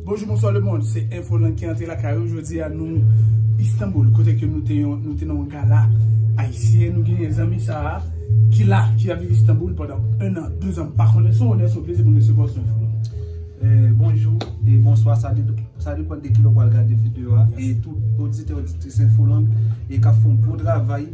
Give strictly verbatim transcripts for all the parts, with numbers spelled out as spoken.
Bonjou, bonswa lemonn, se Enfolang ki antre lakay ou. Jodi a nou Istanbul, kote ke nou te yon, nou te nan yon gala ayisyen. Nou genyen zanmi sa a ki la, ki ap viv Istanbul pandan en an, douz an, m pa konnen. Se yon onè, se yon plezi pou n resevwa w sou Enfolang. Eh, bonjou e bonswa, sa de, sa depann de kilè w pral gade videyo a. E tout oditè, oditris Enfolang e k ap fè yon bon travay,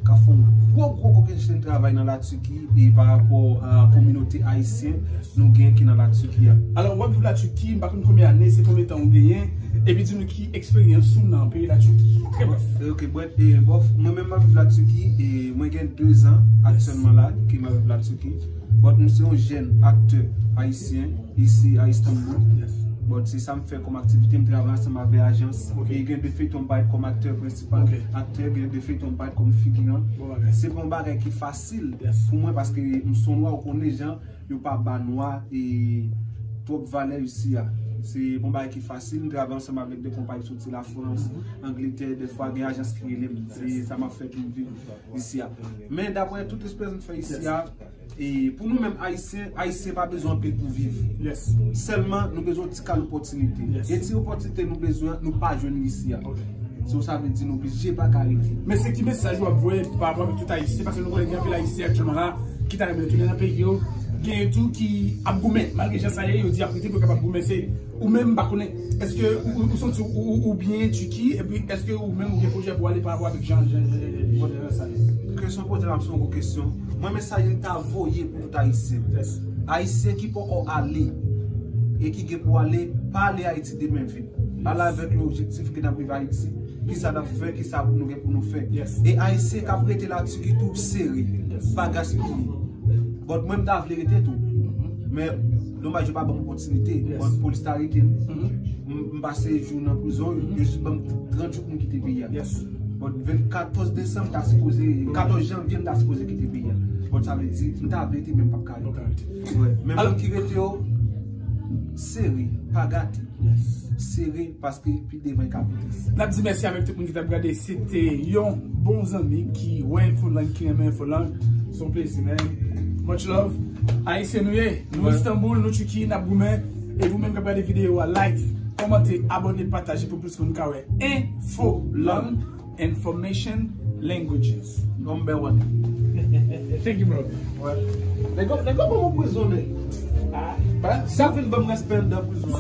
k ap fè yon gwo, gwo, gwo kantite travay nan Latiki e pa rapò a kominote ayisyen nou gen ki nan Latiki a. Alò, w ap viv Latiki, m pa konn konbyen ane, se konbyen tan ou genyen, epi di nou ki eksperyans ou nan peyi Latiki. Trè brèf. Ok, brèf, e, bòf, mwen menm m ap viv Latiki e mwen gen de zan aktyèlman la ke m ap viv Latiki. But m se yon jèn aktè ayisyen isi a Istanbul. But se sa m fè kòm aktivite, m travay ansanm avèk ajans. E gen de feyton m parèt kòm aktè prensipal, aktè, gen de feyton m parèt kòm figiran. Se pa yon bagay ki fasil pou mwen paske m se yon nwa, ou konnen jan yo pa ba nwa e twòp valè isi a. Se pa yon bagay ki fasil, m travay ansanm avèk de konpayi ki soti Lafrans, Angletè, dèfwa gen ajans ki rele m. Se sa m ap fè pou m viv isi a. Men daprè tout eksperyans m fè isi a, e pou nou menm ayisyen, ayisyen pa bezwen anpil pou viv. Sèlman nou bezwen yon ti kal opòtinite. E ti opòtinite nou bezwen, nou pa jwenn li isi a. So sa vle di nou oblije pa ka rete. Men se ki mesaj w ap voye pa rapò avèk tout ayisyen, paske nou konnen gen anpil ayisyen aktyèlman la ki ta renmen retounen nan peyi yo. Genyen tou ki ap goumen, malgre jan sa ye, yo di y ap rete pou yo kapab goumen. Se ou menm, m pa konnen, èske ou, ou, ou santi ou, ou, ou byen Tiki, epi èske ou menm ou gen pwojè pou ale pa rapò avèk jan, jan, jan, jan, jan sa ye? Kesyon poze la, se yon gwo kesyon. Mwen, mesaj m ta voye pou tout ayisyen. Ayisyen ki poko ale e ki gen pou ale, pa ale Ayiti demen vit. Al avèk yon objektif ke n ap rive Ayiti. Kisa n ap fè, kisa nou gen pou nou fè. E ayisyen k ap rete Latiki tou sere, pa gaspiye. But mwen m ta vle rete tou. Men domaj yo pa ban m opòtinite. But polis ta rete m. M, m pase jou nan prizon, yo jis ban m trant jou pou m kite peyi a. But vennkatòz desanm m ta sipoze, katòz janvye m ta sipoze kite peyi a. But sa vle di m ta vle rete men m p ap ka rete. Men moun ki rete yo, sere, pa gate. Sere paske pi devan e ka pi tris. N ap di mèsi avèk tout moun ki t ap gade. Se te yon bon zanmi ki wè Enfolang, ki renmen Enfolang. Se yon plezi, man. Much love. Ayisyen nou ye. Nou Istanbul, nou Tiki, n ap goumen. E ou menm k ap gade videyo a, like, kòmante, abòne, pataje pou plis moun ka wè Enfolang. Information languages. Number one. Thank you, bro. Nèg yo, nèg yo ban mwen prizon, men. Sa vin ban m respè anndan prizon.